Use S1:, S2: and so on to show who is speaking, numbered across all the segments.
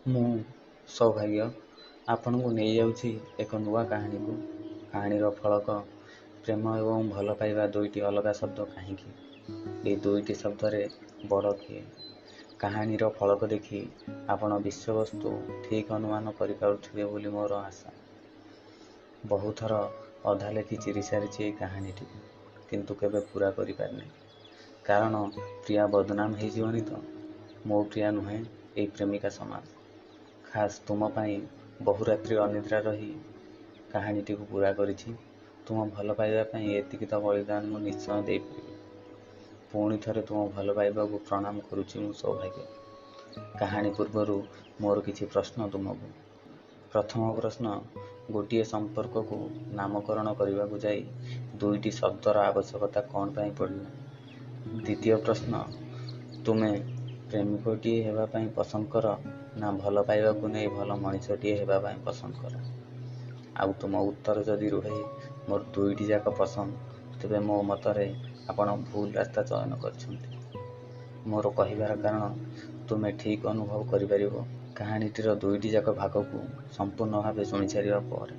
S1: ମୁଁ ସୌଭାଗ୍ୟ ଆପଣଙ୍କୁ ନେଇଯାଉଛି ଏକ ନୂଆ କାହାଣୀକୁ। କାହାଣୀର ଫଳକ ପ୍ରେମ ଏବଂ ଭଲ ପାଇବା ଦୁଇଟି ଅଲଗା ଶବ୍ଦ କାହିଁକି? ଏହି ଦୁଇଟି ଶବ୍ଦରେ ବଡ଼ କିଏ? କାହାଣୀର ଫଳକ ଦେଖି ଆପଣ ବିଷୟବସ୍ତୁ ଠିକ୍ ଅନୁମାନ କରିପାରୁଥିବେ ବୋଲି ମୋର ଆଶା। ବହୁଥର ଅଧା ଲେଖି ଚିରି ସାରିଛି ଏହି କାହାଣୀଟିକୁ, କିନ୍ତୁ କେବେ ପୂରା କରିପାରିନି। କାରଣ ପ୍ରିୟା ବଦନାମ ହେଇଯିବନି ତ? ମୋ ପ୍ରିୟା ନୁହେଁ, ଏଇ ପ୍ରେମିକା ସମାନ। ଖାସ୍ ତୁମ ପାଇଁ ବହୁ ରାତ୍ରି ଅନିଦ୍ରା ରହି କାହାଣୀଟିକୁ ପୂରା କରିଛି। ତୁମ ଭଲ ପାଇବା ପାଇଁ ଏତିକି ତ ବଳିଦାନ ମୁଁ ନିଶ୍ଚୟ ଦେଇପାରିବି। ପୁଣି ଥରେ ତୁମ ଭଲ ପାଇବାକୁ ପ୍ରଣାମ କରୁଛି ମୁଁ ସୌଭାଗ୍ୟ। କାହାଣୀ ପୂର୍ବରୁ ମୋର କିଛି ପ୍ରଶ୍ନ ତୁମକୁ। ପ୍ରଥମ ପ୍ରଶ୍ନ, ଗୋଟିଏ ସମ୍ପର୍କକୁ ନାମକରଣ କରିବାକୁ ଯାଇ ଦୁଇଟି ଶବ୍ଦର ଆବଶ୍ୟକତା କ'ଣ ପାଇଁ ପଡ଼ିଲା? ଦ୍ୱିତୀୟ ପ୍ରଶ୍ନ, ତୁମେ ପ୍ରେମିକଟିଏ ହେବା ପାଇଁ ପସନ୍ଦ କର ନା ଭଲ ପାଇବାକୁ ନେଇ ଭଲ ମଣିଷଟିଏ ହେବା ପାଇଁ ପସନ୍ଦ କର? ଆଉ ତୁମ ଉତ୍ତର ଯଦି ରୁହେ ମୋର ଦୁଇଟି ଯାକ ପସନ୍ଦ, ତେବେ ମୋ ମତରେ ଆପଣ ଭୁଲ ରାସ୍ତା ଚୟନ କରିଛନ୍ତି। ମୋର କହିବାର କାରଣ ତୁମେ ଠିକ୍ ଅନୁଭବ କରିପାରିବ କାହାଣୀଟିର ଦୁଇଟି ଯାକ ଭାଗକୁ ସମ୍ପୂର୍ଣ୍ଣ ଭାବେ ଶୁଣିସାରିବା ପରେ।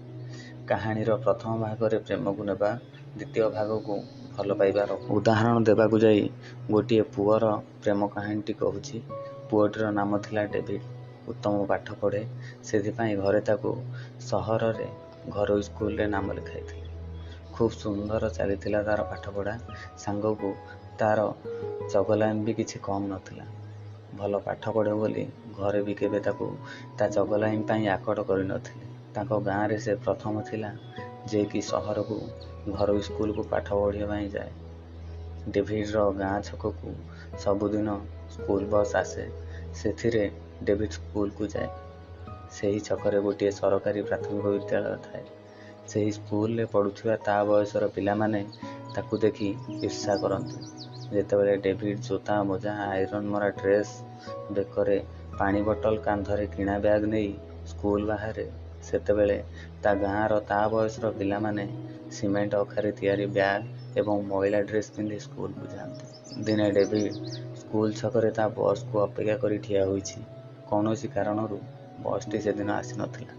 S1: କାହାଣୀର ପ୍ରଥମ ଭାଗରେ ପ୍ରେମକୁ ନେବା, ଦ୍ୱିତୀୟ ଭାଗକୁ ଭଲ ପାଇବାର ଉଦାହରଣ ଦେବାକୁ ଯାଇ ଗୋଟିଏ ପୁଅର ପ୍ରେମ କାହାଣୀଟି କହୁଛି। ପୁଅଟିର ନାମ ଥିଲା ଡେଭିଡ୍। ଉତ୍ତମ ପାଠ ପଢ଼େ, ସେଥିପାଇଁ ଘରେ ତାକୁ ସହରରେ ଘରୋଇ ସ୍କୁଲରେ ନାମ ଲେଖାଇଥିଲେ। ଖୁବ୍ ସୁନ୍ଦର ଚାଲିଥିଲା ତା'ର ପାଠପଢ଼ା, ସାଙ୍ଗକୁ ତା'ର ଚଗଲାମି ବି କିଛି କମ୍ ନଥିଲା। ଭଲ ପାଠ ପଢ଼େ ବୋଲି ଘରେ ବି କେବେ ତାକୁ ତା ଚଗଲାମି ପାଇଁ ଆକଟ କରିନଥିଲେ। ତାଙ୍କ ଗାଁରେ ସେ ପ୍ରଥମ ଥିଲା ଯେ କି ସହରକୁ ଘରୋଇ ସ୍କୁଲକୁ ପାଠ ପଢ଼ିବା ପାଇଁ ଯାଏ। ଡେଭିଡ୍ର ଗାଁ ଛକକୁ ସବୁଦିନ ସ୍କୁଲ ବସ୍ ଆସେ, ସେଥିରେ ଡେଭିଡ୍ ସ୍କୁଲକୁ ଯାଏ। ସେହି ଛକରେ ଗୋଟିଏ ସରକାରୀ ପ୍ରାଥମିକ ବିଦ୍ୟାଳୟ ଥାଏ। ସେହି ସ୍କୁଲରେ ପଢ଼ୁଥିବା ତା ବୟସର ପିଲାମାନେ ତାକୁ ଦେଖି ଈର୍ଷା କରନ୍ତି। ଯେତେବେଳେ ଡେଭିଡ୍ ଜୋତା, ମୋଜା, ଆଇରନ୍ ମରା ଡ୍ରେସ୍, ବେକରେ ପାଣି ବଟଲ, କାନ୍ଧରେ କିଣା ବ୍ୟାଗ୍ ନେଇ ସ୍କୁଲ ବାହାରେ, ସେତେବେଳେ ତା ଗାଁର ତା ବୟସର ପିଲାମାନେ ସିମେଣ୍ଟ ଅଖାରେ ତିଆରି ବ୍ୟାଗ୍ ଏବଂ ମଇଳା ଡ୍ରେସ୍ ପିନ୍ଧି ସ୍କୁଲକୁ ଯାଆନ୍ତି। ଦିନେ ଡେଭିଡ୍ ସ୍କୁଲ ଛକରେ ତା ବସ୍କୁ ଅପେକ୍ଷା କରି ଠିଆ ହୋଇଛି। କୌଣସି କାରଣରୁ ବସ୍ଟି ସେଦିନ ଆସିନଥିଲା।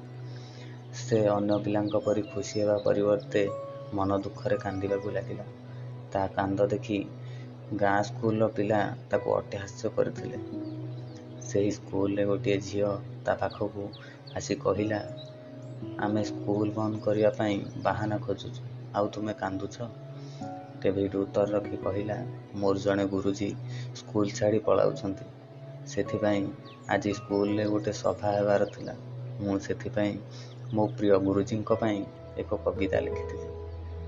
S1: ସେ ଅନ୍ୟ ପିଲାଙ୍କ ପରି ଖୁସି ହେବା ପରିବର୍ତ୍ତେ ମନ ଦୁଃଖରେ କାନ୍ଦିବାକୁ ଲାଗିଲା। ତା କାନ୍ଦ ଦେଖି ଗାଁ ସ୍କୁଲର ପିଲା ତାକୁ ଅଟ୍ଟହାସ୍ୟ କରିଥିଲେ। ସେହି ସ୍କୁଲରେ ଗୋଟିଏ ଝିଅ ତା ପାଖକୁ ଆସି କହିଲା, ଆମେ ସ୍କୁଲ ବନ୍ଦ କରିବା ପାଇଁ ବାହାନା ଖୋଜୁଛୁ, ଆଉ ତୁମେ କାନ୍ଦୁଛ? ଡେଭିଡ୍ ଉତ୍ତର ରଖି କହିଲା, ମୋର ଜଣେ ଗୁରୁଜୀ ସ୍କୁଲ ଛାଡ଼ି ପଳାଉଛନ୍ତି, ସେଥିପାଇଁ ଆଜି ସ୍କୁଲରେ ଗୋଟେ ସଭା ହେବାର ଥିଲା। ମୁଁ ସେଥିପାଇଁ ମୋ ପ୍ରିୟ ଗୁରୁଜୀଙ୍କ ପାଇଁ ଏକ କବିତା ଲେଖିଥିଲି।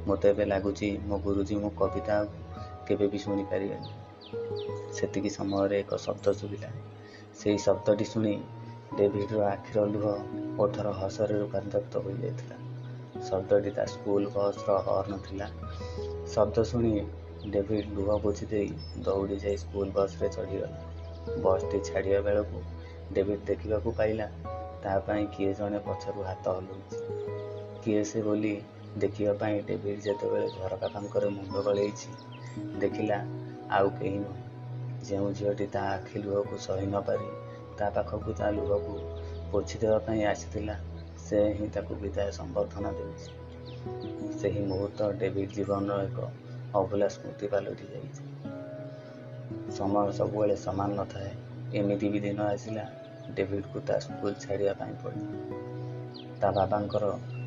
S1: ମୋତେ ଏବେ ଲାଗୁଛି ମୋ ଗୁରୁଜୀ ମୋ କବିତା ଆଉ କେବେ ବି ଶୁଣିପାରିବେନି। ସେତିକି ସମୟରେ ଏକ ଶବ୍ଦ ଶୁଭିଲା। ସେହି ଶବ୍ଦଟି ଶୁଣି ଡେଭିଡ୍ର ଆଖିର ଲୁହ ଓଠର ହସରେ ରୂପାନ୍ତରିତ ହୋଇଯାଇଥିଲା। ଶବ୍ଦଟି ତା ସ୍କୁଲ ବସ୍ର ହର୍ଣ୍ଣ ଥିଲା। ଶବ୍ଦ ଶୁଣି ଡେଭିଡ୍ ଲୁହ ପୋଛି ଦେଇ ଦୌଡ଼ି ଯାଇ ସ୍କୁଲ ବସ୍ରେ ଚଢ଼ିଗଲା। ବସ୍ଟି ଛାଡ଼ିବା ବେଳକୁ ଡେଭିଡ୍ ଦେଖିବାକୁ ପାଇଲା ତା ପାଇଁ କିଏ ଜଣେ ପଛରୁ ହାତ ହଲାଉଛି। କିଏ ସେ ବୋଲି ଦେଖିବା ପାଇଁ ଡେଭିଡ୍ ଯେତେବେଳେ ଝରକା ଫାଙ୍କରେ ମୁଣ୍ଡ ଗଳେଇଛି, ଦେଖିଲା ଆଉ କେହି ନୁହେଁ, ଯେଉଁ ଝିଅଟି ତା ଆଖି ଲୁହକୁ ସହି ନପାରି ତା ପାଖକୁ ତା ଲୁହକୁ ପୋଛିଦେବା ପାଇଁ ଆସିଥିଲା, ସେ ହିଁ ତାକୁ ବିଦାୟ ସମ୍ବର୍ଦ୍ଧନା ଦେଉଛି। ସେହି ମୁହୂର୍ତ୍ତ ଡେଭିଡ୍ ଜୀବନର ଏକ ଅଭୁଲା ସ୍ମୃତି ପାଲଟି ଯାଇଛି। ସମୟ ସବୁବେଳେ ସମାନ ନଥାଏ। ଏମିତି ବି ଦିନ ଆସିଲା ଡେଭିଡ୍କୁ ତା ସ୍କୁଲ ଛାଡ଼ିବା ପାଇଁ ପଡ଼ିଲା। ତା ବାବାଙ୍କର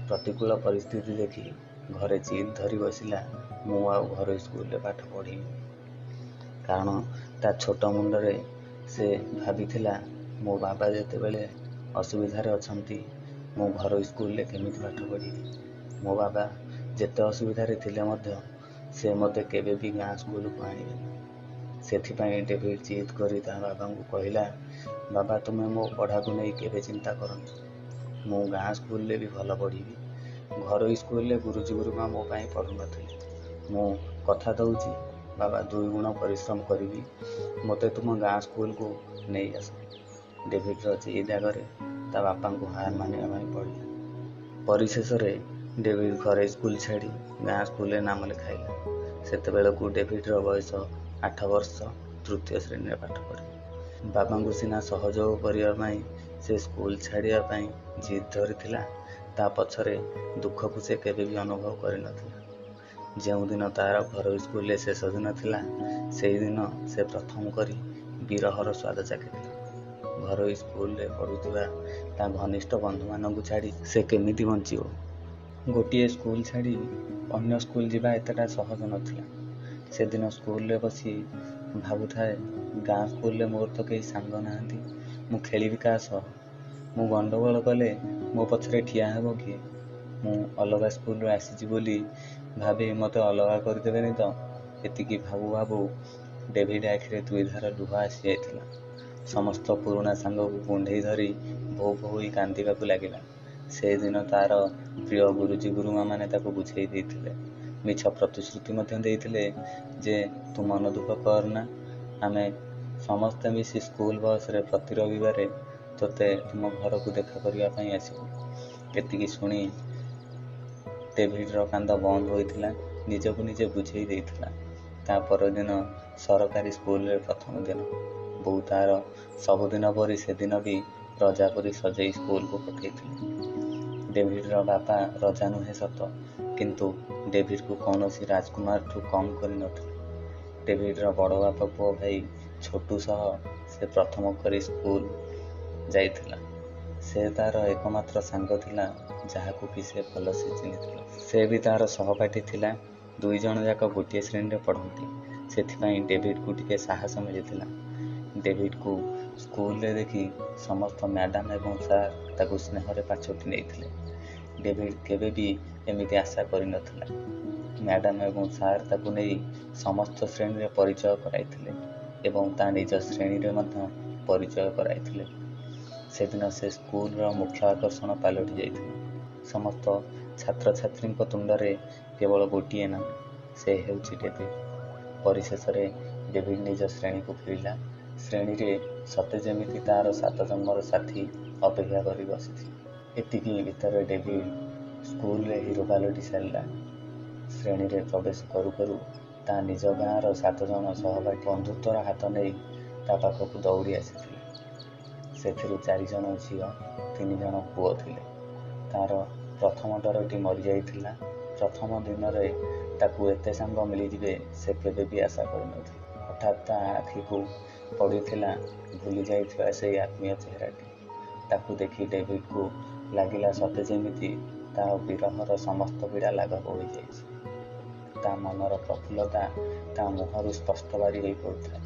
S1: ପ୍ରତିକୂଳ ପରିସ୍ଥିତି ଦେଖି ଘରେ ଜିଦ୍ ଧରି ବସିଲା, ମୁଁ ଆଉ ଘରୋଇ ସ୍କୁଲରେ ପାଠ ପଢ଼ିବିନି। କାରଣ ତା ଛୋଟ ମୁଣ୍ଡରେ ସେ ଭାବିଥିଲା, ମୋ ବାବା ଯେତେବେଳେ ଅସୁବିଧାରେ ଅଛନ୍ତି, ମୁଁ ଘରୋଇ ସ୍କୁଲରେ କେମିତି ପାଠ ପଢ଼ିବି? ମୋ ବାବା ଯେତେ ଅସୁବିଧାରେ ଥିଲେ ମଧ୍ୟ ସେ ମୋତେ କେବେ ବି ଗାଁ ସ୍କୁଲକୁ ଆଣିବେନି। ସେଥିପାଇଁ ଡେଭିଡ୍ ଜିଦ୍ କରି ତା ବାବାଙ୍କୁ କହିଲା, ବାବା, ତୁମେ ମୋ ପଢ଼ାକୁ ନେଇ କେବେ ଚିନ୍ତା କରନି। ମୁଁ ଗାଁ ସ୍କୁଲରେ ବି ଭଲ ପଢ଼ିବି। ଘରୋଇ ସ୍କୁଲରେ ଗୁରୁଜୀ ଗୁରୁମା ମୋ ପାଇଁ ପଢ଼ୁନଥିଲେ। ମୁଁ କଥା ଦେଉଛି ବାବା, ଦୁଇ ଗୁଣ ପରିଶ୍ରମ କରିବି। ମୋତେ ତୁମ ଗାଁ ସ୍କୁଲକୁ ନେଇ ଆସ। ଡେଭିଡ୍ର ଜିଦ୍ ଆଗରେ ତା ବାପାଙ୍କୁ ହାର ମାନିବା ପାଇଁ ପଡ଼ିଲା। ପରିଶେଷରେ ଡେଭିଡ୍ ଘରୋଇ ସ୍କୁଲ ଛାଡ଼ି ଗାଁ ସ୍କୁଲରେ ନାମ ଲେଖାଇଲା। ସେତେବେଳକୁ ଡେଭିଡ୍ର ବୟସ 8 ବର୍ଷ, ତୃତୀୟ ଶ୍ରେଣୀରେ ପାଠ ପଢ଼େ। ବାବାଙ୍କୁ ସିନା ସହଯୋଗ କରିବା ପାଇଁ ସେ ସ୍କୁଲ ଛାଡ଼ିବା ପାଇଁ ଜିଦ୍ ଧରିଥିଲା, ତା ପଛରେ ଦୁଃଖକୁ ସେ କେବେ ବି ଅନୁଭବ କରିନଥିଲା। ଯେଉଁଦିନ ତା'ର ଘରୋଇ ସ୍କୁଲରେ ଶେଷ ଦିନ ଥିଲା, ସେଇଦିନ ସେ ପ୍ରଥମ କରି ବିରହର ସ୍ୱାଦ ଚାଖିଥିଲା। ଘରୋଇ ସ୍କୁଲରେ ପଢ଼ୁଥିବା ତା ଘନିଷ୍ଠ ବନ୍ଧୁମାନଙ୍କୁ ଛାଡ଼ି ସେ କେମିତି ବଞ୍ଚିବ? ଗୋଟିଏ ସ୍କୁଲ ଛାଡ଼ି ଅନ୍ୟ ସ୍କୁଲ ଯିବା ଏତେଟା ସହଜ ନଥିଲା। ସେଦିନ ସ୍କୁଲରେ ବସି ଭାବୁଥାଏ, ଗାଁ ସ୍କୁଲରେ ମୋର ତ କେହି ସାଙ୍ଗ ନାହାନ୍ତି, ମୁଁ ଖେଳିବି କାହା ସହ? ମୁଁ ଗଣ୍ଡଗୋଳ କଲେ ମୋ ପଛରେ ଠିଆ ହେବ କିଏ? ମୁଁ ଅଲଗା ସ୍କୁଲରୁ ଆସିଛି ବୋଲି ଭାବି ମୋତେ ଅଲଗା କରିଦେବେନି ତ? ଏତିକି ଭାବୁ ଭାବୁ ଡେଭିଡ୍ ଆଖିରେ ଦୁଇଧାର ଲୁହ ଆସିଯାଇଥିଲା। ସମସ୍ତ ପୁରୁଣା ସାଙ୍ଗକୁ କୁଣ୍ଢେଇ ଧରି ଭୋ ଭୋ ହୋଇ କାନ୍ଦିବାକୁ ଲାଗିଲା। ସେଦିନ ତା'ର ପ୍ରିୟ ଗୁରୁଜୀ ଗୁରୁମାମାନେ ତାକୁ ବୁଝେଇ ଦେଇଥିଲେ, ମିଛ ପ୍ରତିଶ୍ରୁତି ମଧ୍ୟ ଦେଇଥିଲେ ଯେ ତୁ ମନ ଦୁଃଖ କରନା, ଆମେ ସମସ୍ତେ ମିଶି ସ୍କୁଲ ବସ୍ରେ ପ୍ରତି ରବିବାରେ ତୋତେ ତୁମ ଘରକୁ ଦେଖା କରିବା ପାଇଁ ଆସିବୁ। ଏତିକି ଶୁଣି ଡେଭିଡ୍ର କାନ୍ଦ ବନ୍ଦ ହୋଇଥିଲା। ନିଜକୁ ନିଜେ ବୁଝେଇ ଦେଇଥିଲା। ତା ପରଦିନ ସରକାରୀ ସ୍କୁଲରେ ପ୍ରଥମ ଦିନ। ବୋଉ ତା'ର ସବୁଦିନ ପରି ସେଦିନ ବି ରଜା ପରି ସଜେଇ ସ୍କୁଲକୁ ପଠେଇଥିଲେ। ଡେଭିଡ୍ର ବାପା ରଜା ନୁହେଁ ସତ, କିନ୍ତୁ ଡେଭିଡ୍କୁ କୌଣସି ରାଜକୁମାରଠୁ କମ୍ କରିନଥିଲେ। ଡେଭିଡ୍ର ବଡ଼ ବାପା ପୁଅ ଭାଇ ଛୋଟୁ ସହ ସେ ପ୍ରଥମ କରି ସ୍କୁଲ ଯାଇଥିଲା। ସେ ତା'ର ଏକମାତ୍ର ସାଙ୍ଗ ଥିଲା, ଯାହାକୁ କି ସେ ଭଲସେ ଚିହ୍ନିଥିଲା। ସେ ବି ତା'ର ସହପାଠୀ ଥିଲା। ଦୁଇ ଜଣ ଯାକ ଗୋଟିଏ ଶ୍ରେଣୀରେ ପଢ଼ନ୍ତି। ସେଥିପାଇଁ ଡେଭିଡ୍କୁ ଟିକେ ସାହସ ମିଳିଥିଲା। ଡେଭିଡ୍କୁ ସ୍କୁଲରେ ଦେଖି ସମସ୍ତ ମ୍ୟାଡାମ୍ ଏବଂ ସାର୍ ତାକୁ ସ୍ନେହରେ ପାଛୋଟି ନେଇଥିଲେ। ଡେଭିଡ୍ କେବେ ବି ଏମିତି ଆଶା କରିନଥିଲା। ମ୍ୟାଡାମ୍ ଏବଂ ସାର୍ ତାକୁ ନେଇ ସମସ୍ତ ଶ୍ରେଣୀରେ ପରିଚୟ କରାଇଥିଲେ ଏବଂ ତା ନିଜ ଶ୍ରେଣୀରେ ମଧ୍ୟ ପରିଚୟ କରାଇଥିଲେ। ସେଦିନ ସେ ସ୍କୁଲର ମୁଖ୍ୟ ଆକର୍ଷଣ ପାଲଟି ଯାଇଥିଲା। ସମସ୍ତ ଛାତ୍ରଛାତ୍ରୀଙ୍କ ତୁଣ୍ଡରେ କେବଳ ଗୋଟିଏ ନାମ, ସେ ହେଉଛି ଡେଭିଡ୍। ପରିଶେଷରେ ଡେଭିଡ୍ ନିଜ ଶ୍ରେଣୀକୁ ଫେରିଲା। ଶ୍ରେଣୀରେ ସତେ ଯେମିତି ତା'ର 7 ଜନ୍ମର ସାଥୀ ଅପେକ୍ଷା କରି ବସିଥିଲେ। ଏତିକି ଭିତରେ ଡେଭିଡ୍ ସ୍କୁଲରେ ହିରୋ ପାଲଟି ସାରିଲାଣି। ଶ୍ରେଣୀରେ ପ୍ରବେଶ କରୁ କରୁ ତା ନିଜ ଗାଁର 7 ଜଣ ସହପାଠୀ ବନ୍ଧୁତ୍ୱର ହାତ ନେଇ ତା ପାଖକୁ ଦୌଡ଼ି ଆସିଥିଲେ। ସେଥିରୁ 4 ଜଣ ଝିଅ, 3 ଜଣ ପୁଅ ଥିଲେ। ତା'ର ପ୍ରଥମ ଡରଟି ମରିଯାଇଥିଲା। ପ୍ରଥମ ଦିନରେ ତାକୁ ଏତେ ସାଙ୍ଗ ମିଳିଯିବେ ସେ କେବେ ବି ଆଶା କରିନଥିଲା। ହଠାତ୍ ତା ଆଖିକୁ ପଡ଼ିଥିଲା ଭୁଲି ଯାଇଥିବା ସେଇ ଆତ୍ମୀୟ ଚେହେରାଟି। ତାକୁ ଦେଖି ଡେଭିଡ୍କୁ ଲାଗିଲା ସତେ ଯେମିତି ତା ବିରହର ସମସ୍ତ ପୀଡ଼ା ଲାଘବ ହୋଇଯାଇଛି। ତା ମନର ପ୍ରଫୁଲ୍ଲତା ତା ମୁହଁରୁ ସ୍ପଷ୍ଟ ବାରି ହୋଇପଡ଼ୁଥାଏ।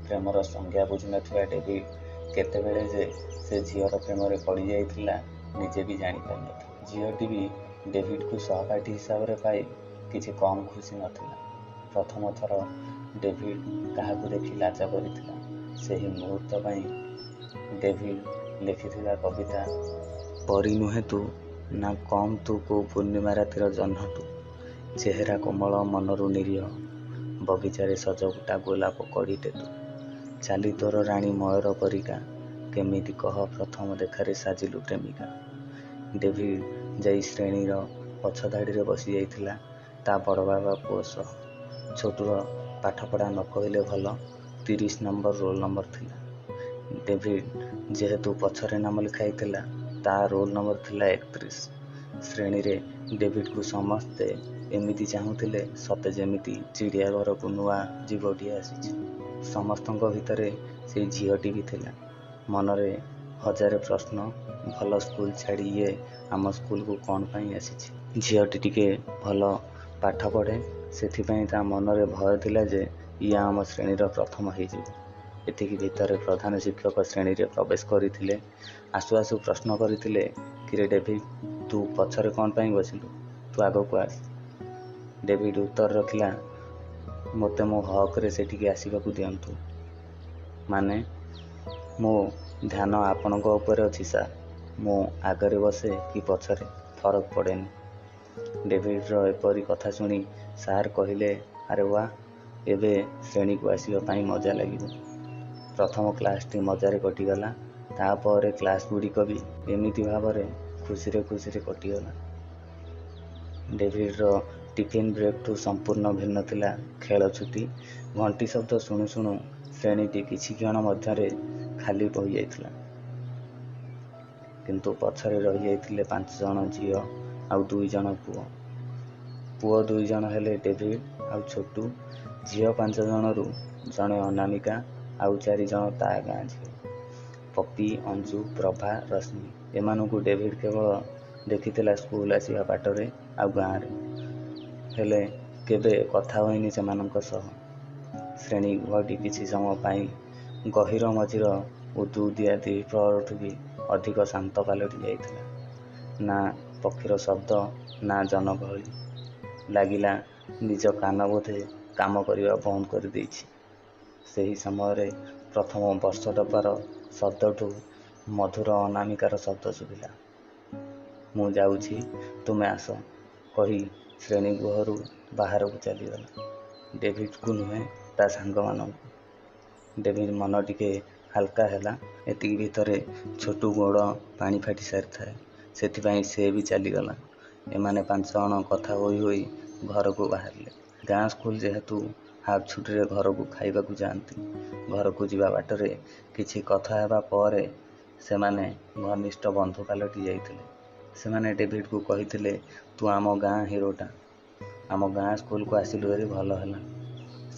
S1: ପ୍ରେମର ସଂଜ୍ଞା ବୁଝିନଥିବା ଡେଭିଡ୍ କେତେବେଳେ ଯେ ସେ ଝିଅର ପ୍ରେମରେ ପଡ଼ିଯାଇଥିଲା ନିଜେ ବି ଜାଣିପାରିନଥିଲା। ଝିଅଟି ବି ଡେଭିଡ୍କୁ ସହପାଠୀ ହିସାବରେ ପାଇ କିଛି କମ୍ ଖୁସି ନଥିଲା। ପ୍ରଥମ ଥର ଡେଭିଡ୍ କାହାକୁ ଦେଖି ଲାଜ କରିଥିଲା। ସେହି ମୁହୂର୍ତ୍ତ ପାଇଁ ଡେଭିଡ୍ ଲେଖିଥିଲା କବିତା, ପରି ନୁହେଁ ତୁ ନା କମ୍ ତୁ କୋଉ ପୂର୍ଣ୍ଣିମା ରାତିର ଜହ୍ନଟୁ, ଚେହେରା କୋମଳ ମନରୁ ନିରୀହ, ବଗିଚାରେ ସଜଫୁଟା ଗୋଲାପ କଢ଼ିଟେ ତୁ, ଚାଲି ତୋର ରାଣୀ ମୟୂର ପରିକା, କେମିତି କହ ପ୍ରଥମ ଦେଖାରେ ସାଜିଲୁ ପ୍ରେମିକା। ଡେଭିଡ୍ ଯାଇ ଶ୍ରେଣୀର ପଛ ଧାଡ଼ିରେ ବସିଯାଇଥିଲା ତା ବଡ଼ ବାବା ପୁଅ ସହ। ଛୋଟୁର ପାଠପଢ଼ା ନ କହିଲେ ଭଲ, 30 ନମ୍ବର ରୋଲ୍ ନମ୍ବର ଥିଲା। ଡେଭିଡ୍ ଯେହେତୁ ପଛରେ ନାମ ଲେଖାଇଥିଲା, ତା ରୋଲ୍ ନମ୍ବର ଥିଲା 31। ଶ୍ରେଣୀରେ ଡେଭିଡ୍କୁ ସମସ୍ତେ ଏମିତି ଚାହୁଁଥିଲେ ସତେ ଯେମିତି ଚିଡ଼ିଆ ଘରକୁ ନୂଆ ଜୀବଟିଏ ଆସିଛି। ସମସ୍ତଙ୍କ ଭିତରେ ସେଇ ଝିଅଟି ବି ଥିଲା। ମନରେ ହଜାରେ ପ୍ରଶ୍ନ, ଭଲ ସ୍କୁଲ ଛାଡ଼ି ଇଏ ଆମ ସ୍କୁଲକୁ କ'ଣ ପାଇଁ ଆସିଛି? ଝିଅଟି ଟିକେ ଭଲ ପାଠ ପଢ଼େ, ସେଥିପାଇଁ ତା ମନରେ ଭୟ ଥିଲା ଯେ ଇଏ ଆମ ଶ୍ରେଣୀର ପ୍ରଥମ ହେଇଯିବ। ଏତିକି ଭିତରେ ପ୍ରଧାନ ଶିକ୍ଷକ ଶ୍ରେଣୀରେ ପ୍ରବେଶ କରିଥିଲେ। ଆସୁ ଆସୁ ପ୍ରଶ୍ନ କରିଥିଲେ, କିରେ ଡେଭିଡ୍, ତୁ ପଛରେ କ'ଣ ପାଇଁ ବସିଲୁ? ତୁ ଆଗକୁ ଆସ। ଡେଭିଡ୍ ଉତ୍ତର ରଖିଲା, ମୋତେ ମୋ ହକରେ ସେଠିକି ଆସିବାକୁ ଦିଅନ୍ତୁ। ମାନେ ମୋ ଧ୍ୟାନ ଆପଣଙ୍କ ଉପରେ ଅଛି ସାର୍, ମୁଁ ଆଗରେ ବସେ କି ପଛରେ ଫରକ ପଡ଼େନି। ଡେଭିଡ୍ର ଏପରି କଥା ଶୁଣି ସାର୍ କହିଲେ, ଆରେ ୱା, ଏବେ ଶ୍ରେଣୀକୁ ଆସିବା ପାଇଁ ମଜା ଲାଗିବ। ପ୍ରଥମ କ୍ଲାସ୍ଟି ମଜାରେ କଟିଗଲା। ତାପରେ କ୍ଲାସ୍ ଗୁଡ଼ିକ ବି ଏମିତି ଭାବରେ ଖୁସିରେ ଖୁସିରେ କଟିଗଲା। ଡେଭିଡ୍ର ଟିଫିନ୍ ବ୍ରେକ୍ଠୁ ସମ୍ପୂର୍ଣ୍ଣ ଭିନ୍ନ ଥିଲା ଖେଳ ଛୁଟି। ଘଣ୍ଟି ଶବ୍ଦ ଶୁଣୁ ଶୁଣୁ ଶ୍ରେଣୀଟି କିଛି କ୍ଷଣ ମଧ୍ୟରେ ଖାଲି ହୋଇଯାଇଥିଲା। କିନ୍ତୁ ପଛରେ ରହିଯାଇଥିଲେ 5 ଜଣ ଝିଅ ଆଉ 2 ଜଣ ପୁଅ। ପୁଅ 2 ଜଣ ହେଲେ ଡେଭିଡ୍ ଆଉ ଛୋଟୁ। ଝିଅ 5 ଜଣରୁ ଜଣେ ଅନାମିକା ଆଉ 4 ଜଣ ତା ଗାଁ ଝିଅ, ପପି, ଅଞ୍ଜୁ, ପ୍ରଭା, ରଶ୍ମି। ଏମାନଙ୍କୁ ଡେଭିଡ୍ କେବଳ ଦେଖିଥିଲା ସ୍କୁଲ ଆସିବା ବାଟରେ ଆଉ ଗାଁରେ, ହେଲେ କେବେ କଥା ହୋଇନି ସେମାନଙ୍କ ସହ। ଶ୍ରେଣୀ ଗୃହଟି କିଛି ସମୟ ପାଇଁ ଗହୀର ମଝିର ଉଦୁଉଦିଆ ଦ୍ୱିପ୍ରହରଠୁ ବି ଅଧିକ ଶାନ୍ତ ପାଲଟି ଯାଇଥିଲା। ନା ପକ୍ଷୀର ଶବ୍ଦ, ନା ଜନଗହଳି। ଲାଗିଲା ନିଜ କାନ ବୋଧେ କାମ କରିବା ବନ୍ଦ କରିଦେଇଛି। ସେହି ସମୟରେ ପ୍ରଥମ ବର୍ଷ ଡବାର ଶବ୍ଦଠୁ ମଧୁର ଅନାମିକାର ଶବ୍ଦ ଶୁଭିଲା। ମୁଁ ଯାଉଛି, ତୁମେ ଆସ, କହି ଶ୍ରେଣୀଗୃହରୁ ବାହାରକୁ ଚାଲିଗଲା। ଡେଭିଡ୍କୁ ନୁହେଁ, ତା ସାଙ୍ଗମାନଙ୍କୁ। ଡେଭିଡ୍ ମନ ଟିକେ ହାଲକା ହେଲା। ଏତିକି ଭିତରେ ଛୋଟୁ ଗୋଡ଼ ପାଣି ଫାଟି ସାରିଥାଏ, ସେଥିପାଇଁ ସେ ବି ଚାଲିଗଲା। ଏମାନେ 5 ଜଣ କଥା ହୋଇ ହୋଇ ଘରକୁ ବାହାରିଲେ। ଗାଁ ସ୍କୁଲ ଯେହେତୁ ହାଫ୍ ଛୁଟିରେ ଘରକୁ ଖାଇବାକୁ ଯାଆନ୍ତି। ଘରକୁ ଯିବା ବାଟରେ କିଛି କଥା ହେବା ପରେ ସେମାନେ ଘନିଷ୍ଠ ବନ୍ଧୁ ପାଲଟି ଯାଇଥିଲେ। ସେମାନେ ଡେଭିଡ୍କୁ କହିଥିଲେ, ତୁ ଆମ ଗାଁ ହିରୋଟା, ଆମ ଗାଁ ସ୍କୁଲକୁ ଆସିଲୁ ହେରି ଭଲ ହେଲା।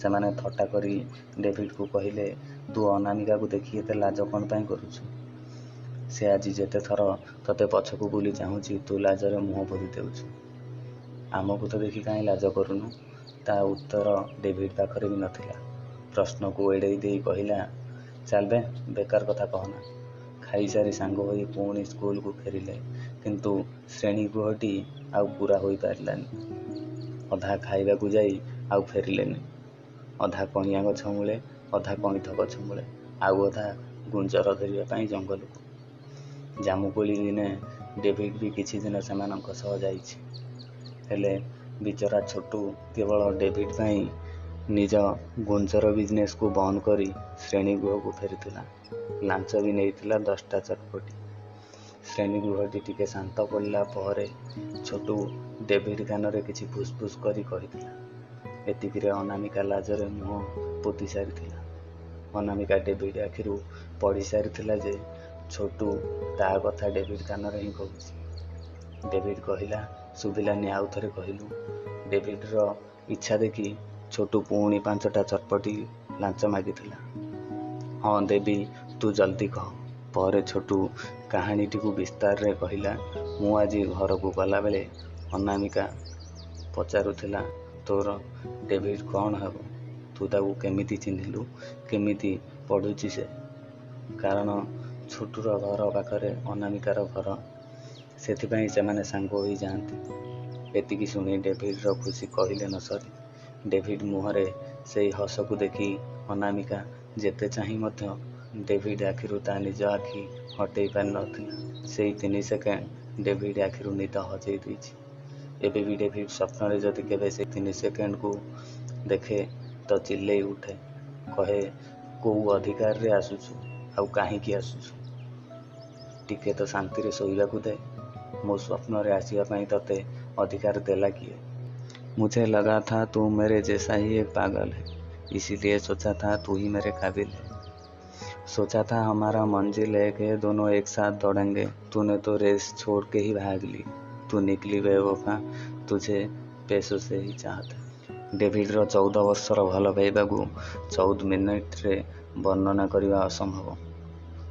S1: ସେମାନେ ଥଟ୍ଟା କରି ଡେଭିଡ୍କୁ କହିଲେ, ତୁ ଅନାମିକାକୁ ଦେଖି ଏତେ ଲାଜ କ'ଣ ପାଇଁ କରୁଛୁ? ସେ ଆଜି ଯେତେ ଥର ତୋତେ ପଛକୁ ବୁଲି ଚାହୁଁଛି, ତୁ ଲାଜରେ ମୁହଁ ପୋତି ଦେଉଛୁ। ଆମକୁ ତ ଦେଖି କାହିଁ ଲାଜ କରୁନୁ? ତା ଉତ୍ତର ଡେଭିଡ୍ ପାଖରେ ବି ନଥିଲା। ପ୍ରଶ୍ନକୁ ଏଡ଼େଇ ଦେଇ କହିଲା, ଚାଲ ବେ, ବେକାର କଥା କହନା। ଖାଇସାରି ସାଙ୍ଗ ହୋଇ ପୁଣି ସ୍କୁଲକୁ ଫେରିଲେ, କିନ୍ତୁ ଶ୍ରେଣୀଗୃହଟି ଆଉ ପୂରା ହୋଇପାରିଲାନି। ଅଧା ଖାଇବାକୁ ଯାଇ ଆଉ ଫେରିଲେନି। ଅଧା କଇଁଆ ଗଛ ମୂଳେ, ଅଧା କଇଁଥ ଗଛ ମୂଳେ, ଆଉ ଅଧା ଗୁଞ୍ଜର ଧରିବା ପାଇଁ ଜଙ୍ଗଲକୁ। ଜାମୁକୋଳି ଦିନେ ଡେଭିଡ୍ ବି କିଛି ଦିନ ସେମାନଙ୍କ ସହ ଯାଇଛି। ହେଲେ ବିଚରା ଛୋଟୁ କେବଳ ଡେଭିଡ୍ ପାଇଁ ନିଜ ଗୁଞ୍ଜର ବିଜନେସ୍କୁ ବନ୍ଦ କରି ଶ୍ରେଣୀଗୃହକୁ ଫେରିଥିଲା। ଲାଞ୍ଚ ବି ନେଇଥିଲା 10ଟା ଚଟପଟି। ଶ୍ରେଣୀଗୃହଟି ଟିକେ ଶାନ୍ତ ପଡ଼ିଲା ପରେ ଛୋଟୁ ଡେଭିଡ୍ କାନରେ କିଛି ଫୁସ୍ଫୁସ୍ କରି କହିଥିଲା। ଏତିକିରେ ଅନାମିକା ଲାଜରେ ମୁହଁ ପୋତି ସାରିଥିଲା। ଅନାମିକା ଡେଭିଡ୍ ଆଖିରୁ ପଢ଼ି ସାରିଥିଲା ଯେ ଛୋଟୁ ତା କଥା ଡେଭିଡ୍ କାନରେ ହିଁ କହୁଛି। ଡେଭିଡ୍ କହିଲା, ଶୁଭିଲାନି, ଆଉ ଥରେ କହିଲୁ। ଡେଭିଡ୍ର ଇଚ୍ଛା ଦେଖି ଛୋଟୁ ପୁଣି 5ଟା ଚଟପଟି ଲାଞ୍ଚ ମାଗିଥିଲା। ହଁ ଦେବି, ତୁ ଜଲ୍ଦି କହ। ପରେ ଛୋଟୁ କାହାଣୀଟିକୁ ବିସ୍ତାରରେ କହିଲା। ମୁଁ ଆଜି ଘରକୁ ଗଲାବେଳେ ଅନାମିକା ପଚାରୁଥିଲା, ତୋର ଡେଭିଡ୍ କ'ଣ ହେବ? ତୁ ତାକୁ କେମିତି ଚିହ୍ନିଲୁ? କେମିତି ପଢ଼ୁଛି ସେ? କାରଣ ଛୋଟୁର ଘର ପାଖରେ ଅନାମିକାର ଘର, ସେଥିପାଇଁ ସେମାନେ ସାଙ୍ଗ ହୋଇ ଯାଆନ୍ତି। ଏତିକି ଶୁଣି ଡେଭିଡ୍ର ଖୁସି କହିଲେ ନ ସରେ। ଡେଭିଡ୍ ମୁହଁରେ ସେଇ ହସକୁ ଦେଖି ଅନାମିକା ଯେତେ ଚାହିଁ ମଧ୍ୟ ଡେଭିଡ୍ ଆଖିରୁ ତା ନିଜ ଆଖି ହଟେଇ ପାରିନଥିଲା। ସେଇ 3 ସେକେଣ୍ଡ ଡେଭିଡ୍ ଆଖିରୁ ନିଦ ହଜେଇ ଦେଇଛି। ଏବେ ବି ଡେଭିଡ୍ ସ୍ୱପ୍ନରେ ଯଦି କେବେ ସେଇ 3 ସେକେଣ୍ଡକୁ ଦେଖେ ତ ଚିଲ୍ଲେଇ ଉଠେ, କହେ, କୋଉ ଅଧିକାରରେ ଆସୁଛୁ ଆଉ କାହିଁକି ଆସୁଛୁ? ଟିକେ ତ ଶାନ୍ତିରେ ଶୋଇବାକୁ ଦେ। ମୋ ସ୍ୱପ୍ନରେ ଆସିବା ପାଇଁ ତତେ ଅଧିକାର ଦେଲା କିଏ? मुझे लगा था तू मेरे जैसा ही एक पागल है, इसीलिए सोचा था तू ही मेरे काबिल है। सोचा था हमारा मंजिल एक है, दोनों एक साथ दौड़ेंगे। तूने तो रेस छोड़ के ही भाग ली। तू निकली बेवफा, तुझे पैसों से ही चाहत है। ଡେଭିଡ୍ର 14 ବର୍ଷର ଭଲ ପାଇବାକୁ 14 ମିନିଟ୍ରେ ବର୍ଣ୍ଣନା କରିବା ଅସମ୍ଭବ।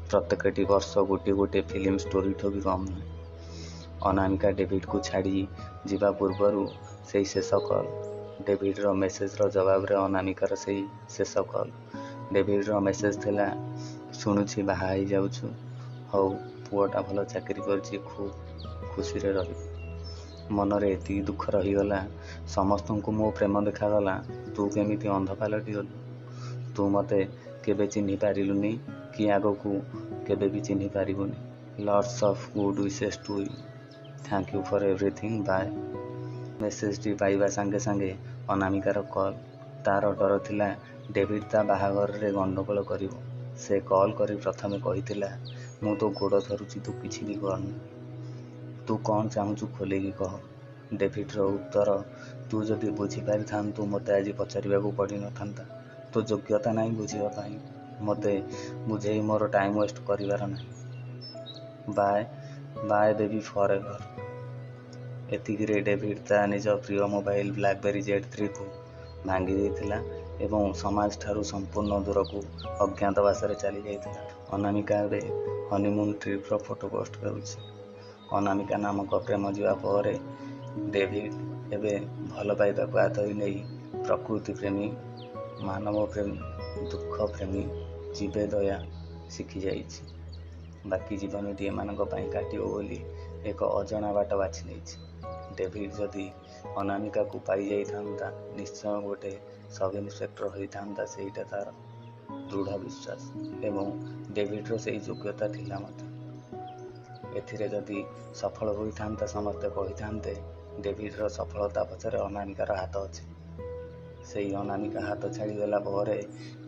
S1: ପ୍ରତ୍ୟେକଟି ବର୍ଷ ଗୋଟିଏ ଗୋଟିଏ ଫିଲ୍ମ ଷ୍ଟୋରିଠୁ ବି କମ୍ ନୁହେଁ। ଅନାମିକା ଡେଭିଡ୍କୁ ଛାଡ଼ି ଯିବା ପୂର୍ବରୁ ସେଇ ଶେଷ କଲ୍, ଡେଭିଡ୍ର ମେସେଜ୍ର ଜବାବରେ ଅନାମିକାର ସେଇ ଶେଷ କଲ୍। ଡେଭିଡ୍ର ମେସେଜ୍ ଥିଲା, ଶୁଣୁଛି ବାହା ହେଇଯାଉଛୁ, ହଉ ପୁଅଟା ଭଲ ଚାକିରି କରିଛି, ଖୁବ୍ ଖୁସିରେ ରହିବୁ। ମନରେ ଏତିକି ଦୁଃଖ ରହିଗଲା, ସମସ୍ତଙ୍କୁ ମୋ ପ୍ରେମ ଦେଖାଗଲା, ତୁ କେମିତି ଅନ୍ଧ ପାଲଟିଗଲୁ? ତୁ ମୋତେ କେବେ ଚିହ୍ନି ପାରିଲୁନି କି ଆଗକୁ କେବେ ବି ଚିହ୍ନି ପାରିବୁନି। Lots of good wishes to you, thank you for everything, bye. ମେସେଜଟି ପାଇବା ସାଙ୍ଗେ ସାଙ୍ଗେ ଅନାମିକାର କଲ୍। ତାର ଡର ଥିଲା ଡେଭିଡ୍ ତା ବାହାଘରରେ ଗଣ୍ଡଗୋଳ କରିବ। ସେ କଲ୍ କରି ପ୍ରଥମେ କହିଥିଲା, ମୁଁ ତୋ ଗୋଡ଼ ଧରୁଛି, ତୁ କିଛି ବି କରନି, ତୁ କ'ଣ ଚାହୁଁଛୁ ଖୋଲିକି କହ। ଡେଭିଡ୍ର ଉତ୍ତର, ତୁ ଯଦି ବୁଝିପାରିଥାନ୍ତୁ ମୋତେ ଆଜି ପଚାରିବାକୁ ପଡ଼ିନଥାନ୍ତା। ତୋ ଯୋଗ୍ୟତା ନାହିଁ ବୁଝିବା ପାଇଁ, ମୋତେ ବୁଝେଇ ମୋର ଟାଇମ୍ ୱେଷ୍ଟ କରିବାର ନାହିଁ। Bye. Bye baby for ever. ଏତିକିରେ ଡେଭିଡ୍ ତା ନିଜ ପ୍ରିୟ ମୋବାଇଲ ବ୍ଲାକବେରୀ Z3କୁ ଭାଙ୍ଗି ଦେଇଥିଲା ଏବଂ ସମାଜଠାରୁ ସମ୍ପୂର୍ଣ୍ଣ ଦୂରକୁ ଅଜ୍ଞାତବାସରେ ଚାଲିଯାଇଥିଲା। ଅନାମିକା ଏବେ ହନିମୁନ୍ ଟ୍ରିପ୍ର ଫଟୋ ପୋଷ୍ଟ କରୁଛି। ଅନାମିକା ନାମକ ପ୍ରେମ ଯିବା ପରେ ଡେଭିଡ୍ ଏବେ ଭଲ ପାଇବାକୁ ଆଦରି ନେଇ ପ୍ରକୃତି ପ୍ରେମୀ, ମାନବ ପ୍ରେମୀ, ଦୁଃଖ ପ୍ରେମୀ, ଜୀବେ ଦୟା ଶିଖିଯାଇଛି। ବାକି ଜୀବନଟି ଏମାନଙ୍କ ପାଇଁ କାଟିବ ବୋଲି ଏକ ଅଜଣା ବାଟ ବାଛି ନେଇଛି। ଡେଭିଡ୍ ଯଦି ଅନାମିକାକୁ ପାଇଯାଇଥାନ୍ତା, ନିଶ୍ଚୟ ଗୋଟେ ସବ୍ ଇନ୍ସପେକ୍ଟର ହୋଇଥାନ୍ତା, ସେଇଟା ତାର ଦୃଢ଼ ବିଶ୍ୱାସ ଏବଂ ଡେଭିଡ୍ର ସେଇ ଯୋଗ୍ୟତା ଥିଲା ମଧ୍ୟ। ଏଥିରେ ଯଦି ସଫଳ ହୋଇଥାନ୍ତା, ସମସ୍ତେ କହିଥାନ୍ତେ ଡେଭିଡ୍ର ସଫଳତା ପଛରେ ଅନାମିକାର ହାତ ଅଛି। ସେଇ ଅନାମିକା ହାତ ଛାଡ଼ିଦେଲା ପରେ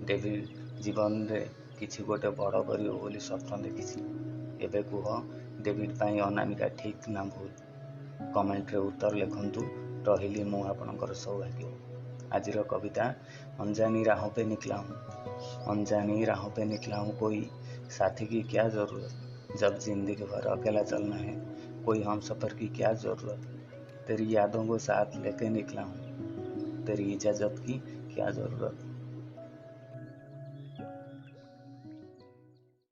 S1: ଡେଭିଡ୍ ଜୀବନରେ କିଛି ଗୋଟେ ବଡ଼ କରିବ ବୋଲି ସ୍ୱପ୍ନ ଦେଖିଛି। ଏବେ କୁହ, ଡେଭିଡ୍ ପାଇଁ ଅନାମିକା ଠିକ୍ ନା ଭୁଲ? କମେଣ୍ଟରେ ଉତ୍ତର ଲେଖନ୍ତୁ। ରହିଲି, ମୁଁ ଆପଣଙ୍କର ସୌଭାଗ୍ୟ। ଆଜିର କବିତା, अनजानी राहों पे निकला हूँ। अनजानी राहों पे निकला हूँ, कोई साथी की क्या ज़रूरत। जब जिंदगी भर अकेला चलना है, कोई हम सफ़र की क्या ज़रूरत। तेरी यादों को साथ लेके निकला हूँ, तेरी इजाज़त की क्या ज़रूरत।